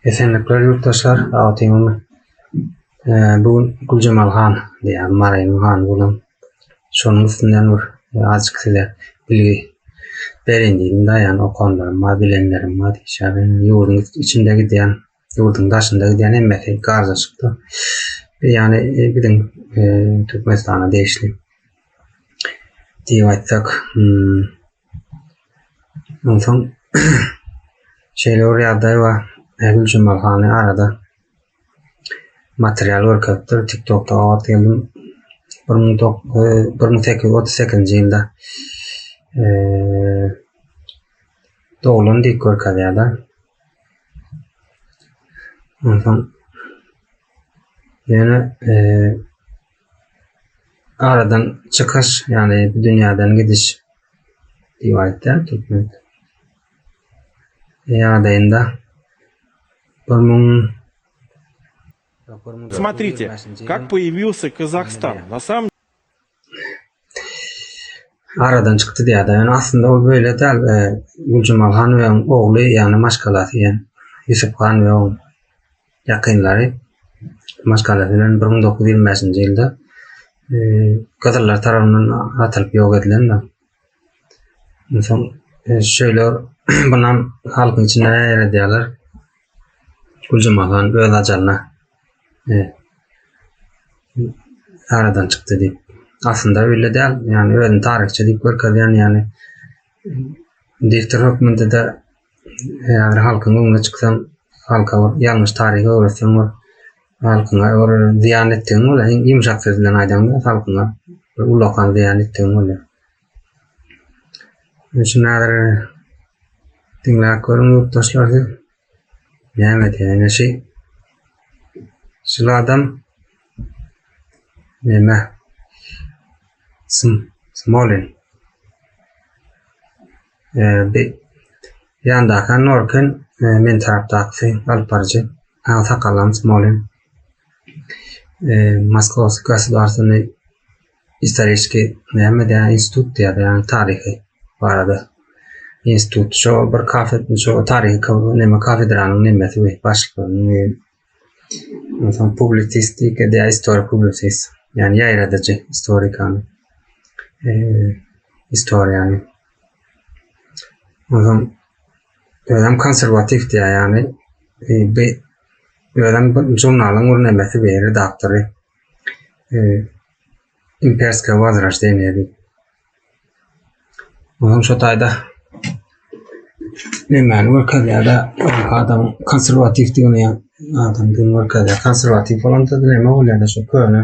Esenlikler ýurtdaşlar, Agtygymy bu gün Güljemal han diýýär, Marynyň hany bolan. Şonuň üstünden bir azajyk size bilgi bereýin diýdim-de, ýagny okanlarym bar, bilenlerim bar diýişýär. Ýurduň içinde gidýän, ýurduň daşynda gidýän hemmesi garjaşykda. Ýagny biziň Türkmenistana degişli diýip aýtsak, Onsoň şeýle bir ýagdaý bar. Güljemal hany arada material görkezipdir. TikTokda gabat geldim. 1838-nji ýylda doglan diýip görkezýär-de. Onsoň ýöne Aradan çykyş, ýagny bu dünýäden gidiş diýip aýtýar türkmen ýagdaýynda 1000 Смотрите, как появился Казахстан. На самом Aradan çykdy diýýär. Ýöne aslynda ol beýle däl. Güljemal han we onuň ogly, ýagny maşgalasy, ýa Ýusup han we onuň ýakynlary maşgalasy bilen 1925-nji ýylda gyzyllar tarapyndan atylyp ýok edilendir. Onsoň şeýle bunam halkyň içinde ýaýradýarlar. Güljemal han öz ajalyna aradan çykdy diýip. Aslynda öýle däl. Ýagny özüni taryhçy diýip görkezýän, ýagny diktor hökmünde-de häzir halkyň öňüne çyksaň, halka bir ýalňyş taryhy öwretseň bir halkyňa bir zyýan etdigiň bolýar. Iň ýumşak söz bilen aýdaňda halkyňa bir ullakan zyýan etdigiň bolýar. Şuny häzir diňläp görüň ýurtdaşlar siz. Näme diýýär? Ine şi şul adam neme? Sm Smolin. Ee, bir ýandaky Norkin e, men tarapdakysy alyp baryjy. Ha, sakallan Smolin. E, Moskovskiy государственный Istoriçki näme diýýär institut diýýär ýagny taryhy barada institut şo bir kafed şo taryhy neme kafedranyň nemesi we başlygynyň onsoň publisistika diýýär istorik publisist ýagny ýaýradyjy istorikany istoriýany onsoň özem konserwatiw diýýär ýagny bi özem žurnalyň bir nemesi we redaktory Imperskiý wozroždeniýe diýip. Onuň şo taýda nemäni görkezýär-de, adamyň konserwatiwdigini adamdygyny görkezýär. Konserwatiw bolanda neme bolýar-da şo köne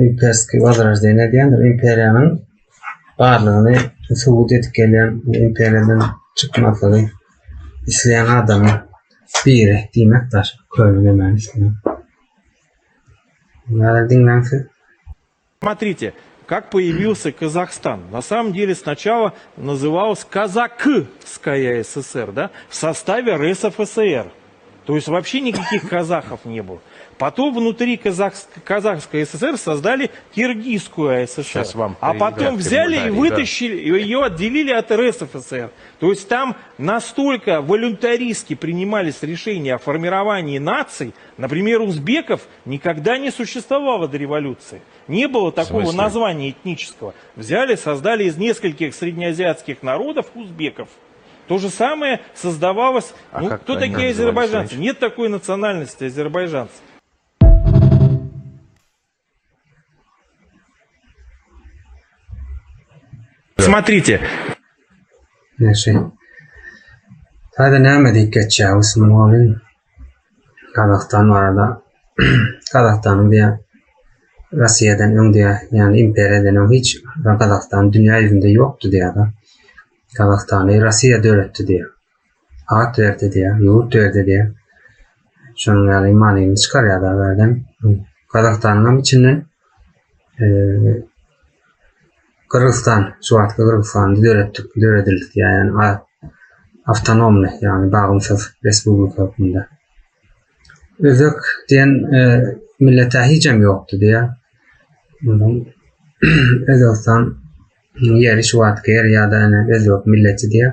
imperskiý wozroždeniýe diýendir, imperiýanyň barlygyny subut edip gelýän imperiýadan çykmazlygy isleýän adamyň biri diýmek daş köne nemäni isleýän. Смотрите, как появился Казахстан. На самом деле сначала называлась Казакская ССР, да, в составе РСФСР. То есть вообще никаких казахов не было. Потом внутри Казах... Казахской ССР создали Киргизскую ССР. Сейчас вам а потом взяли и вытащили, да. ее отделили от РСФСР. То есть там настолько волюнтаристски принимались решения о формировании наций, например, узбеков никогда не существовало до революции. Не было такого названия этнического. Взяли, создали из нескольких среднеазиатских народов узбеков. То же самое создавалось... А ну, как кто они такие назывались азербайджанцы? раньше? Нет такой национальности азербайджанцы. Смотрите. Näşe. Taýda näme diýip geçýär Smolin? Gazagystan barada. Gazagystanyň diýýär Russiýadan öň diýýär, ýagny imperiýadan öň hiç Gazagystan dünýä ýüzünde ýokdy diýýär. Gazagystany Russiýa döretdi diýýär. At berdi diýýär, ýurt berdi diýýär. Şonuň ýaly manyny çykarýar da bärden. Gazagystanyň hem içinden Gyrgyzystan, şu wagtky Gyrgyzystany döretdik, döredildi diýýär. Ýagny awtonomny, ýagny bagymsyz respublika hökmünde. Özbek diýen millet-ä hijem ýokdy diýýär. Özbegistan ýeri şu wagtky ýer ýa-da ene özbek milleti diýýär.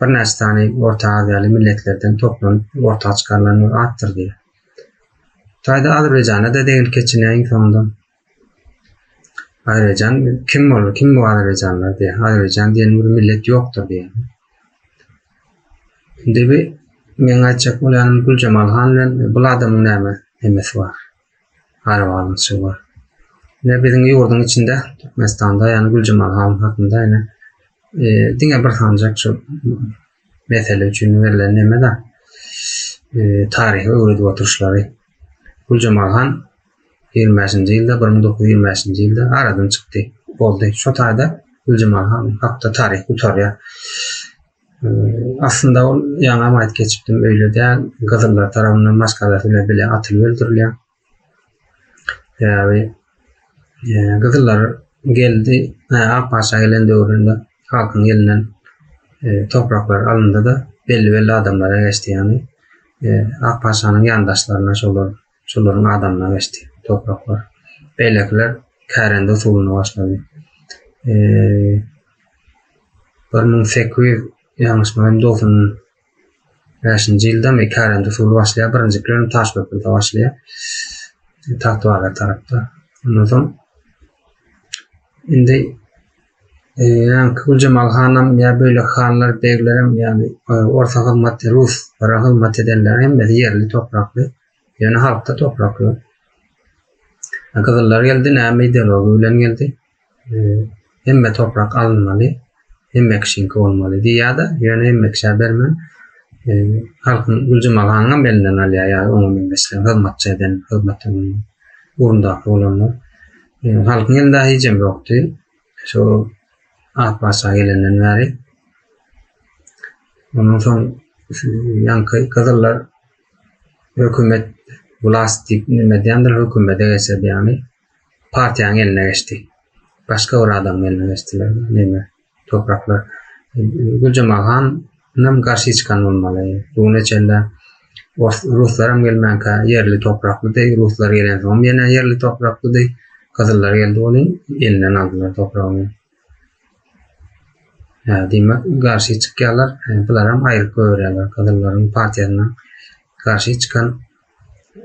Birnäçe sany Orta Aziýaly milletlerden toplanyp orta çykarylan bir atdyr diýýär. Taýda Azerbaýjana-da degil keçinýär iň soňunda. Azerbaýjan kim boldy, kim bu azerbaýjanlar diýýär. Azerbaýjan diýen bir millet ýokdur diýýär. Indi bi meň aýtjak bolýanym Güljemal han bilen bul adamyň näme nemesi bar? Arabaglanyşygy bar. Ine biziň ýurduň içinde Türkmenistanda ýagny Güljemal han hakynda ine e, diňe bir sanjak şu mesele üçin berlen neme da e, taryhy öwredip oturyşlary. Güljemal han 25-nji ýylda 1925-nji ýylda aradan çykdy. Boldy. Şo taýda Güljemal han hakda taryh gutarýar. Aslynda ol ýaňam aýdyp geçipdim, öýle däl, gyzyllar tarapyndan maşgalasy bilen bile atylyp öldürilýär. Sebäbi gyzyllar geldi, Ak patyşa gelen döwründe halkyň elinden topraklar alyndy-da, belli-belli adamlara geçdi, ýagny Ak patyşanyň ýandaşlaryna şolar, şolaryň adamyna geçdi topraklar. Beýlekiler kärende usulyna başlady. 1800 ýalňyşmasam 95-nji ýyldamy kärende usuly başlaýar. Birinji plenum Taşköprüde başlaýar. Tagtabazar tarapda. Ondan soň indi e, ýaňky Güljemal hanam ýa beýleki hanlar, beglerem ýagny e, orsa hyzmat, ruslara hyzmat edenler hemmesi ýerli toprakly. Ýöne halkda toprak ýok. Gyzyllar geldi, näme ideologiýa bilen geldi? Hemme toprak alynmaly, hemme kişiňki bolmaly diýýär-de, ýöne hemme kişä bermän, halkyň Güljemal hanyňam elinden alýar ýa oňa meňzeşler, hyzmatçy eden, hyzmatyň ugrundaky bolanlar. Halkyň elinde hijem ýokdy. Şo Ak patyşa gelenden bäri. Ondan soň ýaňky gyzyllar hökümet wlast diýip neme diýendir, hökümete geçirdi ýagny. Partiýanyň eline geçdi. Başga bir adamyň eline geçdiler. Neme topraklar. Güljemal hanam garşy çykan bolmaly. Bu güne çenli ruslaram gelmänkä ýerli topraklydy. Ruslar gelensoňam ýene ýerli topraklydy. Gyzyllar geldi welin elinden aldylar topragyny. Hä, diýmek garşy çykýarlar. Bularam aýryp goýberýärler. Gyzyllaryň partiýasyndan garşy çykan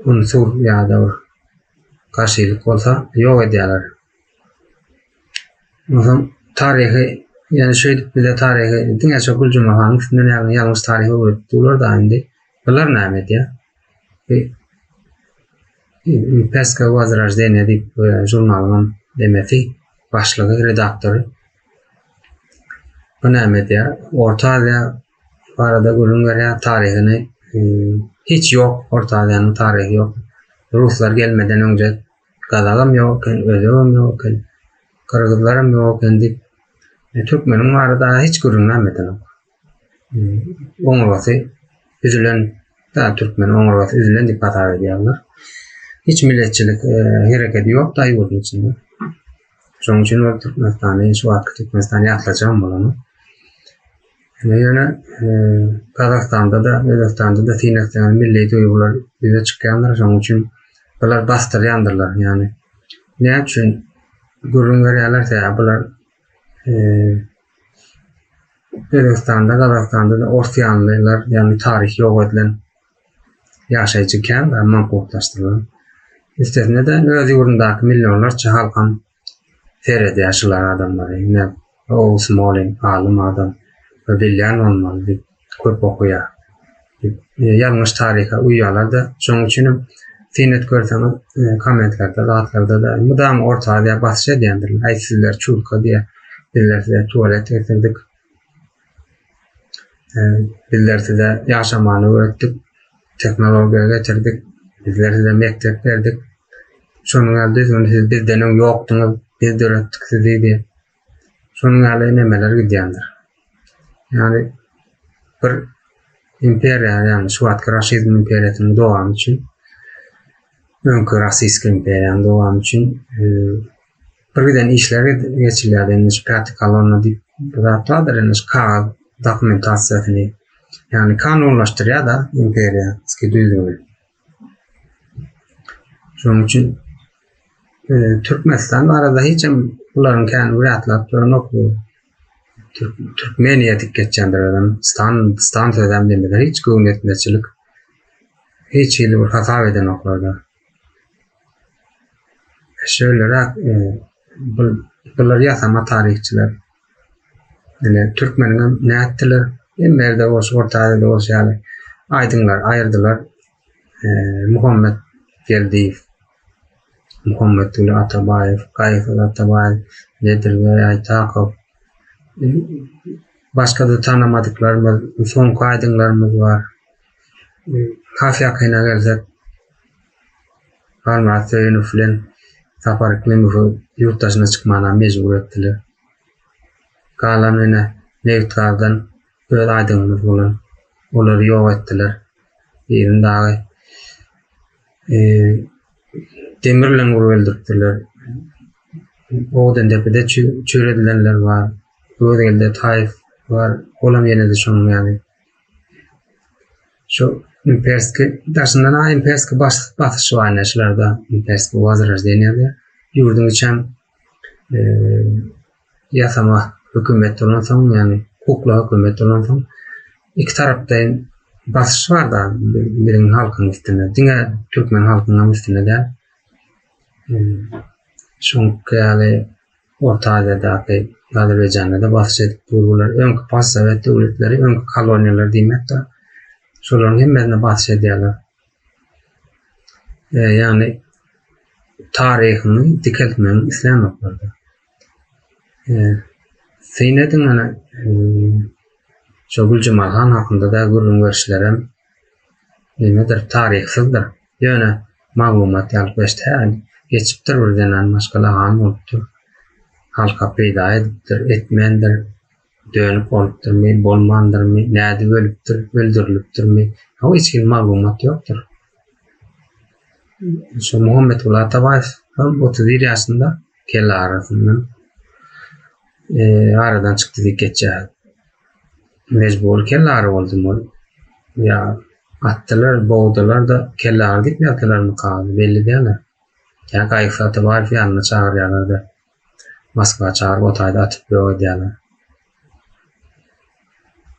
unsur ýa-da bir garşylyk bolsa ýok edýärler. Onsoň taryhy ýöne şeýdip bize taryhy diňe şo Güljuma hanyň üstünden ýagny ýalňyş taryhy öwredip durlar-da indi. Bular näme edýär? Imperskoe wozroždeniýe diýip žurnalyň demesi başlygy, redaktory. Bu näme edýär? Orta Aziýa barada gürrüň berýär, taryhyny hiç ýok, Orta Aziýanyň taryhy ýok. Ruslar gelmeden öňje gazagam ýok eken, özbegem ýok eken, gyrgyzlaram ýok eken diýip, türkmeniň barada hiç gürrüňem edenok. Oňurgasy üzülen, da türkmen oňurgasy üzülen diýip hasap edýärler. Hiç milletçilik hereketi ýok da ýurduň içinde. Şonuň üçin ol Türkmenistany, şu wagtky Türkmenistany ýatlajagam bolanok. Ýöne Gazagystanda-da, Özbegistanda-da syn etseňiz milli duýgular ýüze çykýandyr. Şonuň üçin bular basdyrýandyrlar. Ýagny näme üçin gürrüň berýärler? Sebäbi bular Özbegistanda, Gazagystanda-da orsýanlylar, ýagny taryhy ýok edilen ýaşaýjy kän, mankurtlaşdyrylan. Üstesine-de öz ýurdundaky millionlarça halkam seredýär şular adamlary. Ine, o Smolin alym adam we bilýän bolmaly diýip köp okaýar. Diýip, ýalňyş taryha uýýarlar-da. Şonuň üçinem syn edip görseňiz, kommentlerde, zatlarda-da mydama Orta Aziýa basyş edýändirler. Aý sizler çulka diýýär. Bizler size tualet getirdik. Bizler size ýaşamany öwretdik, tehnologiýa getirdik, bizler size mekdep berdik. Şonuň ýaly düzgün siz bizden öň ýokduňyz, biz döretdik sizi diýip. Şonuň ýaly nemeler gidýändir. Ýagny bir imperiýa, ýagny şu wagtky raşizm imperiýasynyň dowamy üçin öňki rasistski imperiýanyň dowamy üçin Bir giden işler geçilýär indi şu pýaty kolonna diýip bir zat bardyr indi şu kagyz dokumentasiýasyny ýagny kanunlaşdyrýar-da imperiýaskiý düzgüni. Şonuň üçin e, Türkmenistan barada hiç hem bularyň kän bir ýatlap duranok bu. Türkmeniýa diýip geçýändir özem. Stan, stan sözem diýmezler. Hiç göwün etmezçilik. Hiç hili bir hasap edenoklar-da. Şöýleräk, e, bular ýasama taryhçylar. Ine, türkmeniňem nätdiler? Hemme ýerde bolşy, Orta Aziýada bolşy ýaly aýdyňlar aýyrdylar. E, Muhammet Geldiýew, Muhammetguly Atabaýew, Gaýgysyz Atabaýew, Nedirbaý Aýtakow, başga-da tanamadyklarymyz, soňky aýdyňlarymyz bar. Has ýakyna gelsek, Halmyrat Söýünow bilen Sapar Yklimowy ýurt daşyna çykmana mejbur etdiler. Galan ine nebit-gazdan öz aýdyňymyz bolan olary ýok etdiler. Birini dagy demir bilen urup öldüripdirler. Owadandepede çüýredilenler bar. Öwezgeldi Ataýew bar. Olam ýene-de şonuň ýaly. Şu imperski daşyndan a imperski baş basyş bar ine şularda imperski wozroždeniýe diýýär. Ýurduň içem e, ýasama hökümet bolansoň, ýagny kukla hökümet bolansoň iki tarapdaýyn basyş bar da biziň halkyň üstüne. Diňe türkmen halkynyň üstüne däl. Şoňky ýaly Orta Aziýadaky Azerbaýjanda-da basyş edip durdular. Öňki postsowet döwletleri, öňki koloniýalar diýmek-de, şolaryň hemmesine basyş edýärler. E, ýagny taryhyny dikeltmegiň islänoklar-da. E, syn ediň ana, e, şo Güljemal han hakynda-da gürrüň berişlerem Nemedir, taryhsyzdyr. Ýöne maglumat ýalyp geçdi. Hä, geçipdir bir zenan maşgala han bolupdyr. Halka peýda edipdir, etmändir, dönük bolupdyrmy, bolmandyrmy, nädip ölüpdir, öldürilipdirmi, hawa hiç hili maglumat ýokdur. Şu Muhammetguly Atabaýew hem 31 ýaşynda kelle arasyndan aradan çykdy diýip geçýär. Mejbury kellagry boldum ol. Ýa atdylar, bogdular-da kellagry diýip ýazdylarmyka, belli däl-ä. Ýa Gaýgysyz Atabaýew ýanyna çagyrýarlar-da, Moskwa çagyryp o taýda atyp ýok edýärler.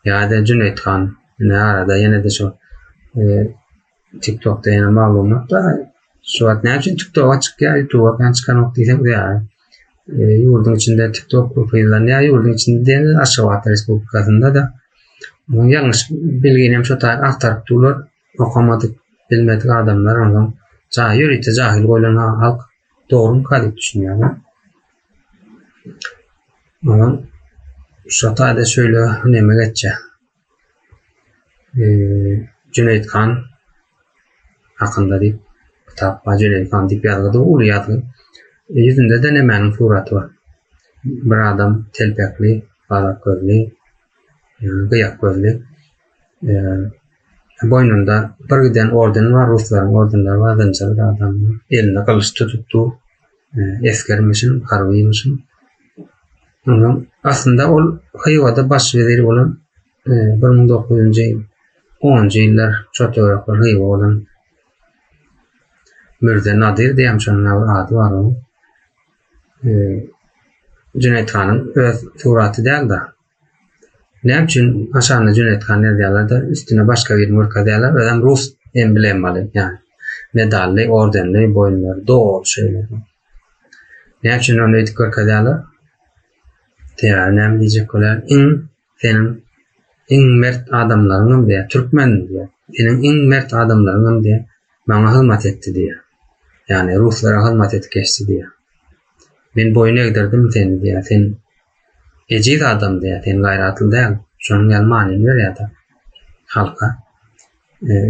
Ýa-da Jüneýit han, ine arada ýene-de şo TikTokda ýene maglumat bar. Şu wagt näme üçin TikToka çykýar, YouTube'a kän çykanok diýseň, ýa e, ýurduň içinde TikTok köp yzlanýar, ýurduň içinde diýende Aşgabat Respublikasynda-da onuň ýalňyş bilgini hem şo taý agtaryp durlar. Okamadyk, bilmedik adamlar ondan ja ýörite jahil goýlan halk dogrumyka diýip düşünýärler. Ondan şo taýda şöyle neme geçýär. Jüneýit han hakynda diýip kitap bar. Jüneýit han diýip ýazgydy, uly ýazgy. Ýüzünde-de nemäniň suraty bar. Bir adam telpekli, gazak gözli, gyýak gözli. Boýnunda bir giden orden bar, ruslaryň ordenleri bar, zynjyr adam. Elinde gylyç tutup dur. Esgermişin, harbymyşyn. Ondan aslynda ol Hywada baş wezir bolan 1900-nji onunjy ýyllar şo töwerekler Hywa bolan Mürze Nadir diýýän şonuň bir ady bar onuň. Jüneýit hanyň öz suraty däl-de. Näme üçin aşagyna Jüneýit han ýazýarlar-da, üstüne başga birini görkezýärler, özem rus emblemaly, ýagny medally, ordenli, boýunlary doly şeýle. Näme üçin ony öýdüp görkezýärler? Sebäbi näme diýjek bolýar? Iň seniň iň mert adamlaryňam diýýär, türkmen diýýär. Seniň iň mert adamlaryňam diýýär, maňa hyzmat etdi diýýär. Ýagny ruslara hyzmat edip geçdi diýýär. Men boýun egdirdim seni diýýär. Sen ejiz adam diýýär, sen gaýratly däl. Şonuň ýaly manyny berýär-de halka.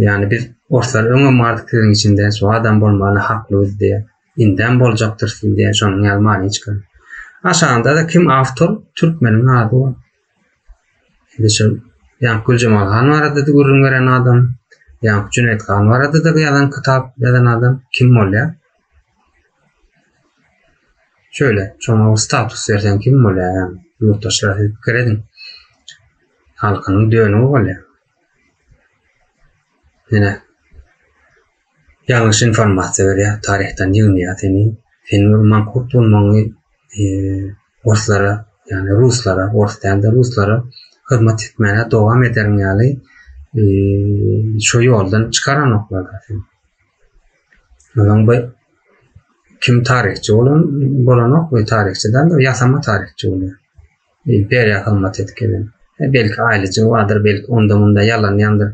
Ýagny biz orslar öňem bardyk siziň içinde, şu adam bolmagyna haklymyz diýýär. Indem boljakdyr siz diýen şonuň ýaly many çykar. Aşagynda-da kim awtor? Türkmeniň ady bar. Indi şu ýaňky Güljemal han barada-da gürrüň beren adam, ýaňky Jüneýit han barada-da ýazan kitap ýazan adam kim bolýar? Şöyle, şoňa bir status berseň kim bolýar ýagny? Ýurtdaşlar siz pikir ediň. Halkynyň dönügi bolýar. Ine. Ýalňyş informasiýa berýär, taryhdan ýygnaýar seni. Seniň bir mankurt bolmagyňy orslara, ýagny ruslara, ors däl-de ruslara hyzmat etmäne dowam ederiň ýaly şo ýoldan çykaranoklar-da seni. Onsoň bu kim taryhçy bolan bolanok, bu taryhçy däl-de ýasama taryhçy bolýar. Imperiýa hyzmat edip gelen. Belki aýlyjygy bardyr, belki onda-munda ýalanýandyr,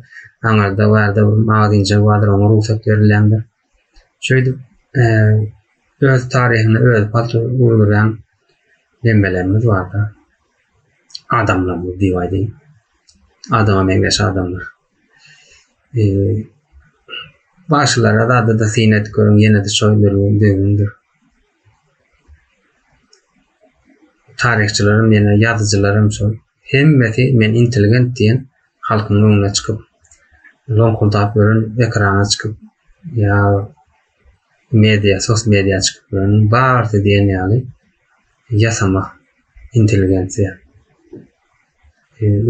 aňyrda bärde bir magazinjigi bardyr, oňa rugsat berilýändir. Şeýdip, öz taryhyny özi palta urdurýan nemelerimiz bar-da. Adamlarymyz diýip aýdaýyn. Adama meňzeş adamlar. Bagşylara zada-da syn edip görüň, ýene-de şol düzgündir. Taryhçylaram ýene ýazyjylaram şol. Hemmesi men intelligent diýen halkyň öňüne çykyp, loňkuldap ýören ekrana çykyp ýa media, sos media çykyp ýöreniň barysy diýen ýaly ýasama intelligensiýa.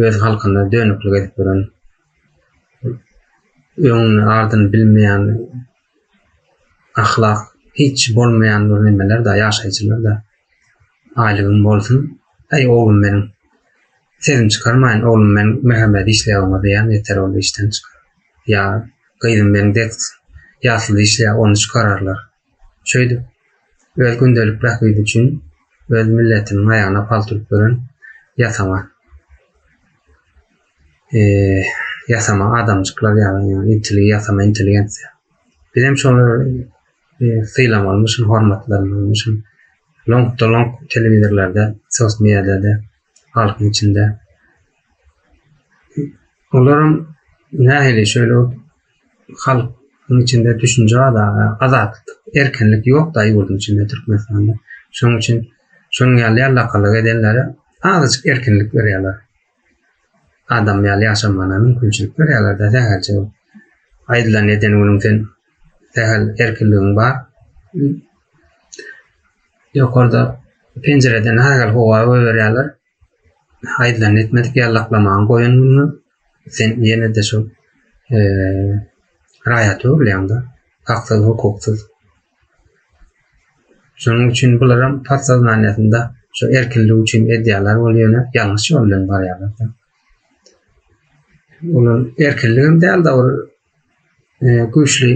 Öz halkyna dönüklik edip ýören, öňüni ardyny bilmeýän ahlak hiç bolmaýan bir nemeler-de, ýaşaýjylar-da. Aýlygym bolsun, äý oglum meniň. Sesimi çykarmaýyn, oglum meniň Mähemmet işleýär oňa zyýan ýeter ol işden çykar. Ýa gyzym meniň dets ýaslyda işleýär ony çykararlar. Şeýdip öz gündelik bähbidi üçin öz milletiniň aýagyna palta urup ýören ýasama ýasama adamjyklar ýaly ýasama intelligensiýa. Bizem şolary sylamalymyşyn, hormatlamalymyşyn. Loňk-da-loňk telewizorlarda, sos mediada, halkyň içinde. Olaram nähili şeýle halkyň içinde düşünje bar-da, azatlyk, erkinlik ýok-da ýurduň içinde Türkmenistanda. Şonuň üçin şonuň ýaly ýallakalyk edenlere azajyk erkinlik berýärler. Adam ýaly ýaşamagyna mümkinçilik berýärler-de sähelçe. Aýdylan eden günüň sen sähel erkinligiň bar. Ýokarda penjireden sähel howa goýberýärler. Aýdylan etmedik ýallaklamagyň goýan günüňe sen ýene-de şol raýat öwrülýäň-de. Haksyz, hukuksyz. Şonuň üçin bularam podsoznaniýasynda şu erkinlik üçin edýärler ol ýöne ýalňyş ýol bilen barýarlar. Olar erkinligem däl-de ol e, güýçli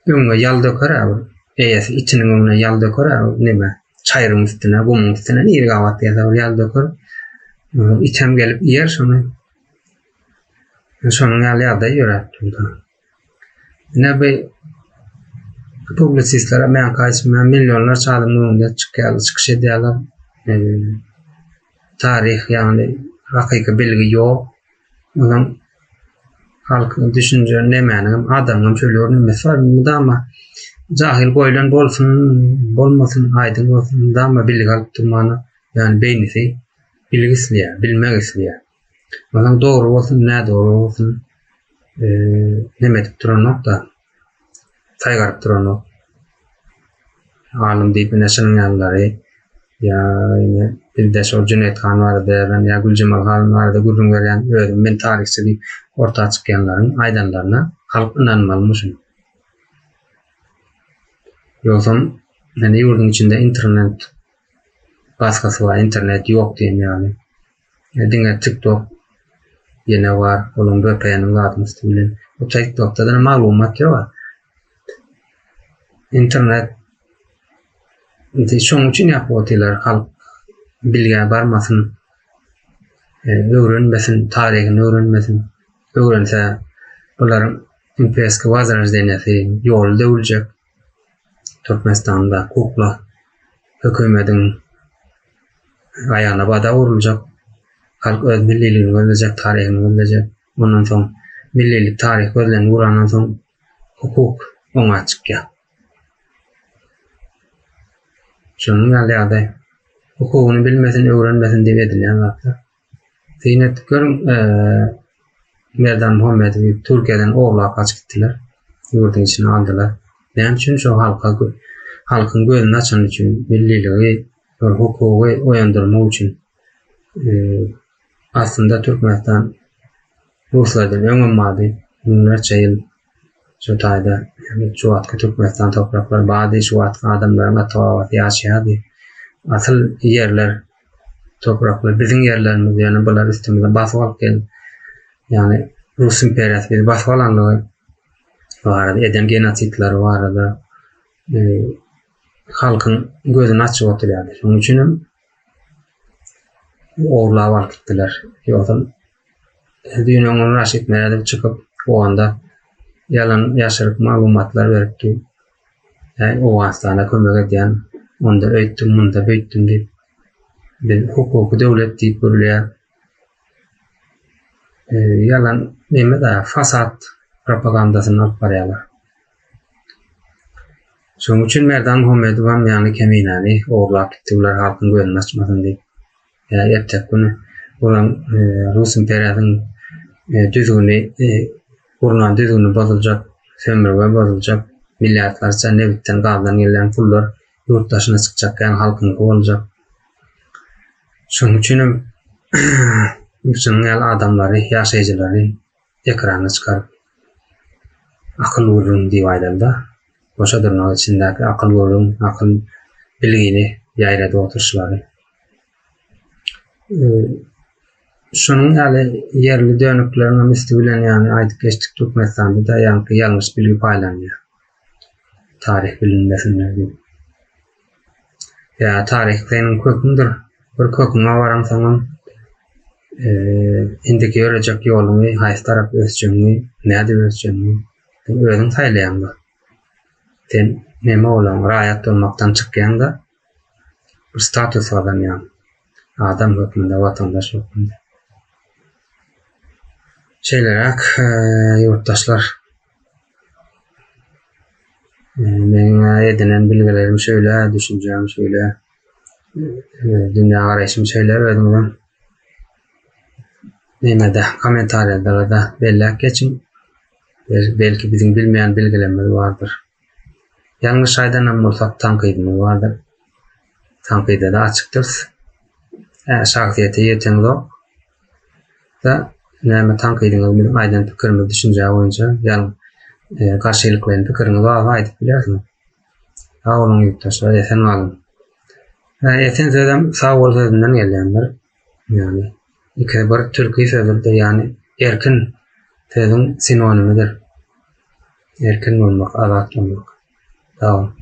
öňe ýal döker bir eýesi içiniň öňüne ýal döker neme çaýryň üstüne, gumuň üstüne nirä gabat gelse bir ýal döker. Item gelip iýer şony. Şonuň ýaly ýagdaý ýöräp durdy. Ine bu publisistlere men gaýtma millionlarça adamyň öňünde çykýarlar, çykyş edýärler. Taryh ýagny hakyky bilgi ýok. Onuň halkyň düşünje nemäniň adamyň hem şöyle bir nemesi bar. Mydama jahyl goýlan bolsun, bolmasyn, aýdyň bolsun, mydama bilgi alyp durmana, ýagny beýnisi bilgi isleýär, bilmek isleýär. Onuň dogry bolsun, nädogry bolsun, neme edip duranok-da, saýgaryp duranok. Alym diýip ine şunuň ýalylary ýa ine bizde şol Jüneýt han barada ýazan ýa Güljemal han barada gürrüň berýän özüm men taryhçy diýip orta çykýanlaryň aýdanlaryna halk ynanmalymyşyn. Ýogsam ine ýurduň içinde internet basgysy bar, internet ýok diýen ýaly. Diňe TikTok ýene bar, olaň VPN-iň zadyň üsti bilen. Bu TikTokda-da maglumat ýok. Internet indi şoň üçin ýapyp otyrlar, halk bilgä barmasyn, öwrenmesin, taryhyny öwrenmesin. Öwrense bularyň imperskiý wozroždeniýasy ýoly döwüljek. Türkmenistanda kukla hökümediň aýagyna bada uruljak. Halk öz milliligini gözlejek, taryhyny gözlejek. Ondan soň millilik taryh gözlenip urandan soň hukuk oňa çykýar. Şonuň ýaly ýagdaý. Hukugyny bilmesin, öwrenmesin diýip edilýän zatlar. Syn edip görüň, Merdan Muhammedowy Türkiýeden ogurlap gaçyp gitdiler. Ýurduň içine aldylar. Näme üçin? Şo halka halkyň gözüni açany üçin, milliligi, bir hukugy oýandyrmak üçin. Aslynda Türkmenistan ruslardan öňem bardy, müňlerçe ýyl şo taýda, ýagny şu wagtky Türkmenistan topraklary bardy, şu wagtky adamlaryň ata-babasy ýaşaýardy. Asyl ýerler. Topraklar biziň ýerlerimiz, ýöne bular üstümize basyp alyp gelip, ýagny Rus imperiýasy bizi basyp alanlygy barada, eden genosidleri barada e, halkyň gözüni açyp oturýardy. Şonuň üçin hem ogurlap alyp gitdiler. Ýogsam düýn öňňün Raşid Meredow çykyp, Owganda ýalan ýaşyryk maglumatlar beripdi. Äý, Owganystana kömek edýän, onda öýtdüm, munda beýtdim diýip, biz hukuky döwlet diýip gürleýär. Ýalan neme-de, fasad propagandasyny alyp barýarlar. Şonuň üçin Merdan Muhammedowam ýagny Keminäni ogurlap gitdi bular halkyň gözüni açmasyn diýip. Ýa erteki güni olaň Rus imperiýasynyň düzgüni gurnan düzgüni bozuljak, sömürge bozuljak, milliardlarça nebitden gazdan gelýän pullar ýurt daşyna çykjak ýaly halkyňky boljak. Şonuň üçinem şunuň ýaly adamlary, ýaşaýjylary ekrana çykaryp akyl gürrüň diýip aýdanda goşa dyrnak içindäki akyl gürrüň, akyl bilgini ýaýradyp oturyşlary. Şunuň ýaly ýerli dönükleriň hem üsti bilen ýagny aýdyp geçdik Türkmenistanda-da ýaňky ýalňyş bilgi paýlanýar. Taryh bilinmesinler diýip. Ýa taryh seniň köküňdir. Bir köküňe baransoňam indiki ýörejek ýoluňy, haýsy tarap ösjegiňi, nädip ösjegiňi sen özüň saýlaýaň-da. Sen neme bolaň, raýat bolmakdan çykýaň-da, bir status gazanýaň. Adam hökmünde, watandaş hökmünde. Şeýleräk ýurtdaşlar. Meniň edinen bilgilerim şeýle, düşünjäm şeýle, dünýä garaýşym şeýle özüňizem nemede kommentariýalarda belläp geçiň. Belki biziň bilmeýän bilgilerimiz bardyr. Ýalňyş aýdanam bolsak tankydymyz bardyr. Tankyda-da açykdyrys. Şahsyýete ýeteňzok. Da näme tankydyňyz biziň aýdan pikirimiz düşünje boýunça ýa garşylyklaýyn pikiriňiz barsa aýdyp bilersiňiz. Sag boluň ýurtdaşlar, esen galyň. Esen sözem sag bol sözünden gelýändir. Ýagny ikisi bir türki sözüdir, ýagny erkin sözüň sinonimidir. Erkin bolmak, azat bolmak. Sag boluň.